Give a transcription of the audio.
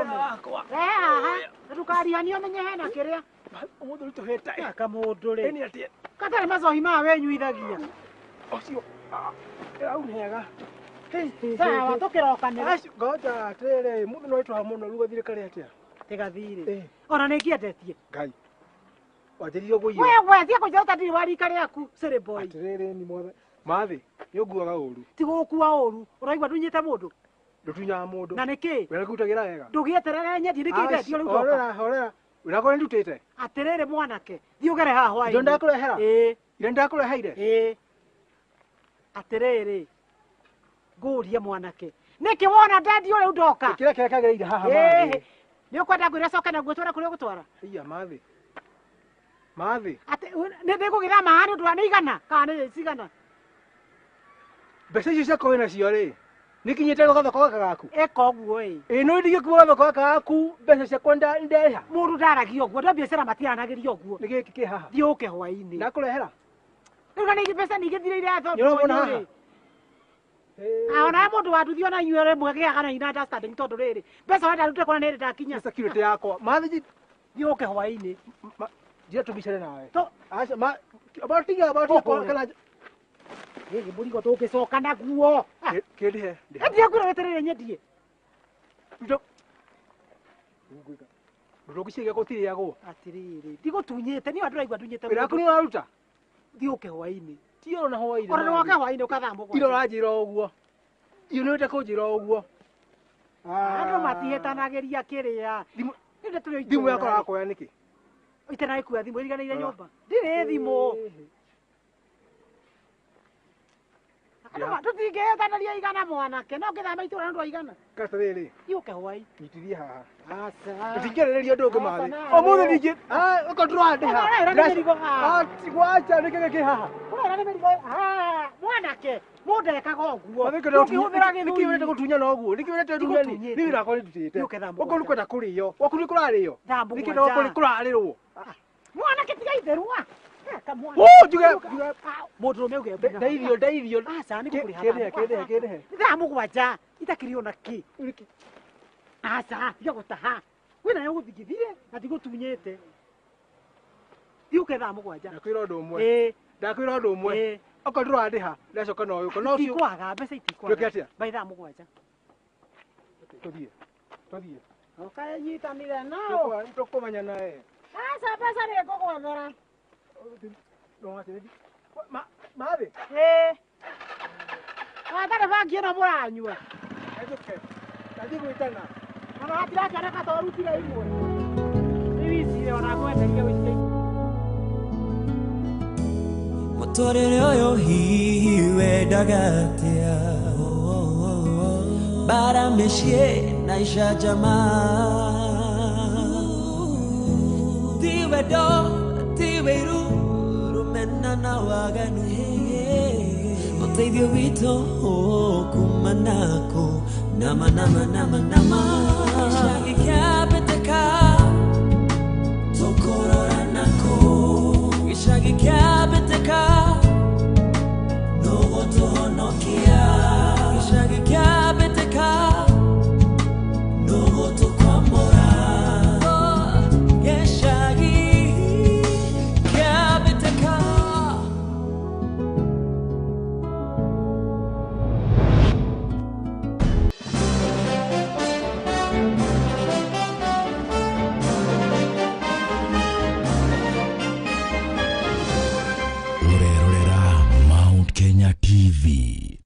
mũrũme. Rehe haha. Ndũkariganio menye hena kĩrĩa. Ũmũthĩ ũritũhĩte. Aka mũndũ rĩ. Ĩni atĩa? Katarĩ macohi maya wenyuithagia. Ũcio. Hau nĩ hega. Sawa tũkĩrokanĩra. Acio ngoja atĩrĩrĩ, mũthĩ no ritũha mũno rĩu gathirĩ karĩ atĩa? Tigathirĩ. Ona nĩ ngĩendetie. Ngai. Wanjĩrĩirie kũiywo. Wewe thiĩ kũnjĩra ũta wa rika rĩaku silly boy. Atĩrĩrĩ ni mwathe. Mathĩ, nĩ ũnguaga ũru. Ti gũgũkua ũru. Ũraigua ndunyĩte mũndũ? Ndũtunyaga mũndũ. Na nĩkĩ? Wĩra kũrutagĩra wega. Ndũgĩeterere nyendie nĩkĩ ndetio rĩu ndoka. Horera, horera. Wĩra wakwa nĩndutĩte. Atĩrĩrĩ mwanake, thiĩ ũgere haha hwaĩ-inĩ. Indo ndakũrehera? Ĩĩ. Indo ndakũreheire? Ĩĩ. Atĩrĩrĩ, ngũrie mwanake, nĩkĩ wona ndendio rĩu ndoka? Kĩrĩa kĩrĩa kĩagĩrĩire haha mathĩ. Nĩ ũkwenda ngwĩre coke naguo tware kũrĩa ũgũtwara? Iya mathĩ. Mathĩ. Atĩ nĩ ndĩgũgĩthama haha nĩ ũndũ wa nĩ igana kana nĩ cigana? Mbeca icio ciakwa wĩnacio rĩ, nĩkinyĩte gathoko gaka gaku? Ĩka ũguo ĩ. Ĩ no ndigĩkuo gathoko gaka gaku mbeca ciakwa nderĩha. Mũndũ ndaragia ũguo, andũ a biacara matiaranagĩria ũguo. Nĩ gĩkĩ kĩ haha? Thiĩ ũke hwaĩ-inĩ. Ndakũrehera? Rĩu na ningĩ mbeca nĩigĩthirĩire Nĩ ũramwona haha? Ona mũndũ wa nduthi ona inyuĩ rĩmwe gĩaga na ina understanding tondũ rĩrĩ mbeca ũrenda rute kona nĩ ndakinya. Security yakwa. Mathĩ thiĩ ũke hwaĩ-inĩ. Njĩra tũbicane nawe. Aca ma tiga kana gĩkĩ mũrigo tũngĩcoka naguo. Kĩndihe. Endia ngwĩra weterere nyendie. Ndũgũciria gũtirĩagwo. Atĩrĩrĩ, ndigũtunyĩte niĩ andũ ndunyĩte. Wĩra waku nĩ ũraruta? Thiĩ ũke hwaĩ-inĩ. Ti ona hwaĩ-inĩ. Ona nĩwoke hwaĩ-inĩ ũka thaa mũgwanja. Ira ũranjĩra ũguo. Iyo nĩ wĩte kũnjĩra ũguo. Andũ matihĩtanagĩria kĩrĩa. Thimũ yakwa ũrakoya nĩkĩ? Itanagĩkua thimũ iriganĩire nyũmba. Ndirĩ thimũ. Tũtingĩhĩtanĩria igana mwanake, no ngĩthama itũũra nĩ ũndũ wa igana. Atĩrĩrĩ. Thiĩ ũke hwaĩ. Nyitithie haha. Aca. Tũtingĩarĩrĩria ũndũ ũngĩ mathĩ. Ũmũthĩ ningĩ, okorwo ndũrandĩha. Ũrera nĩ mĩrigo haha. Wacha nĩkĩ gĩkĩ haha? Ũrera nĩ mĩrigo haha. Mwanake, mũndũ ekaga ũguo. Ndũngĩhũthĩra gĩthũri. Nĩkĩ wendete gũtunyana ũguo? Nĩkĩ wendete ũtunyani? Nĩ wĩra wakwa nĩndutĩte. Okorwo nĩ kwenda kũrĩo, gwaku nĩ kũrarĩo. Nĩkĩ no kũrarĩrwo? Mwanake tiga itherua. Njuge mũndũrũme uge ndeithio ndeithio. Aca nĩ ngũkũrĩha. Kĩndĩhe kĩndĩhe kĩndĩhe. Thaa mũgwanja itakĩrĩ ona kĩ. Aca tiga gũtaha. Wĩna gũthingithire na ndigũtunyĩte. Thiĩ ũke thaa mũgwanja. Ndakwĩra ũndũ ũmwe. Ndakwĩra ũndũ ũmwe. Okorwo ndũrandĩha ndacoka na ũyũ. Kana ũcio. Itikwaga mbeca itikwaga. Twĩke atĩa? Bai thaa mũgwanja. Tũthiĩ. Tũthiĩ. Ũkanyitanĩra nao. Tũkũmenya nawe. Aca mbeca nĩ ngũgwethera. Mathĩ? Ĩĩ. Watarĩ bangi ĩno mũranyua. Enjũke. Ndathiĩ gwĩtana. Ona hatirakĩoneka ta ũrutire imwe. Rĩu ici ona ngwenderia ũici. Mũtũrĩre ũyũ hihi wendaga atĩa? Bara mĩciĩ na icanjama. Ti wendo, ti wĩiru, rũmena na waganu. Ũteithio witũ kuma nakũ, nama nama nama nama. Gĩcagi kĩa Mbĩtĩka, tũkũrora nakũ. Gĩcagi kĩa